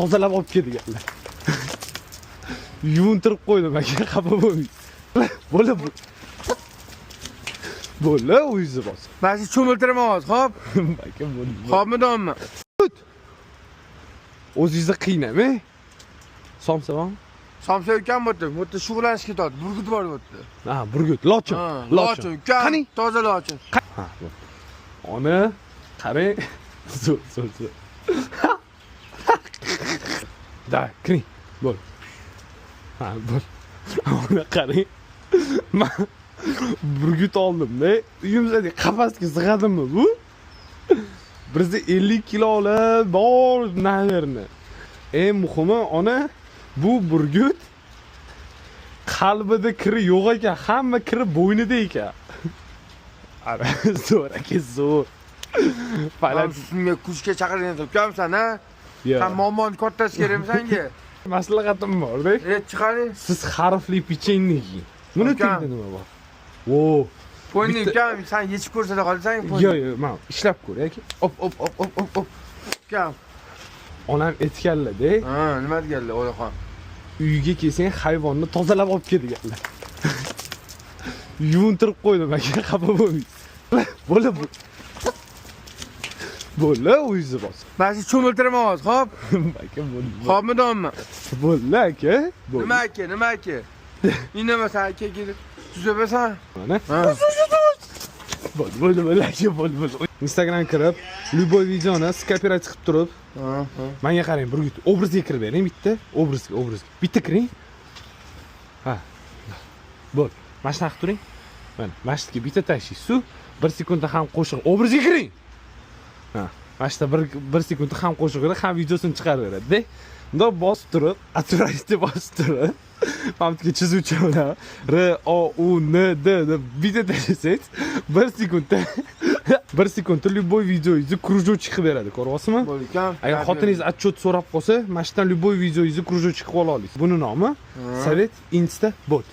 Tozalab olib kel deganlar. Yuvintirib qo'ydim, aka, xafa bo'lmang. Bo'ldi. Bo'ldi, o'zingizni bosing. Man sizni cho'miltiraman hozir, xo'p? Aka, bo'ldi. Xo'pmi, dommi? O'zingizni qiynamang. Somsa bormi? Somsa ukam bu yerda, bu yerda shug'ullanish ketadi. Burgut bor bu yerda. Ha, burgut, lochin. Ha, lochin ukam. Qani? Toza lochin. Ha, bo'ldi. Ona, qarang. Zo'r, zo'r, zo'r. Да, kiring. Bo'l. Ha, bo'l. Ona, qarang. Man burgut oldim-da. Uyimizda qafasga sig'adimi bu? 150 kilo olib bor, наверное. Eng muhimi, ona, bu burgut qalbida kiri yo'q ekan, hamma kiri bo'ynida ekan. Ara, zo'r aka, zo'r. Man shunga kuchga chaqirgan ukamsan, ha? Yo'q. San muammoni kattasi kerakmi sanga? Maslahatim bor-da. E, chiqaring. Siz harfli pechenye yeng. Buni Ukam. tagida nima bor? Wo. Poyni ukam, san yechib ko'rsata qolsang. Yo'q, yo'q, mana ishlab ko'r, aka. Op, op, op, op, op, op. Ukam. Onam aytganlar-da, Ha, nima deganlar, o'laxon? uyga kelsang hayvonni tozalab olib kel deganlar. Yuvintirib qo'ydim, aka, xafa bo'lmang. Bo'ldi. Bo'ldi, o'zingizni bosing. Man sizni cho'miltiraman hozir, xo'p? Aka, bo'ldi. Xo'pmi, dommi? Bo'ldi, aka. Bo'ldi. Nima aka, nima aka? Indamasan aka kelib tuzabasan. Mana. Ha. Bo'ldi, bo'ldi, bo'ldi, aka, bo'ldi, bo'ldi. Instagram kirib, любой videoni скопировать qilib turib, Ha, ha. menga qarang, burgut, obrazga kirib bering bitta, obrazga, obrazga. Bitta kiring. Ha. Bo'ldi. Mana shunaqa qilib turing. Mana, mana shu yerga bitta tashlaysiz-u, 1 sekundda ham qo'shiq obrazga kiring. Ha, mana shu yerda bir sekundda ham qo'shig'ini, ham videosini chiqarib beradi-da. Bundoq bosib turib, отправить bosib turib, mana bu yerga chizuvchi bilan R O U N D deb bitta tashlasangiz, 1 sekundda любой videongizni кружочек qilib beradi, ko'ryapsizmi? Bo'ldi, ukam. Agar xotiningiz отчет so'rab qolsa, mana shu yerdan любой videongizni кружочек qilib ola olasiz. Buni nomi Совет Insta bot.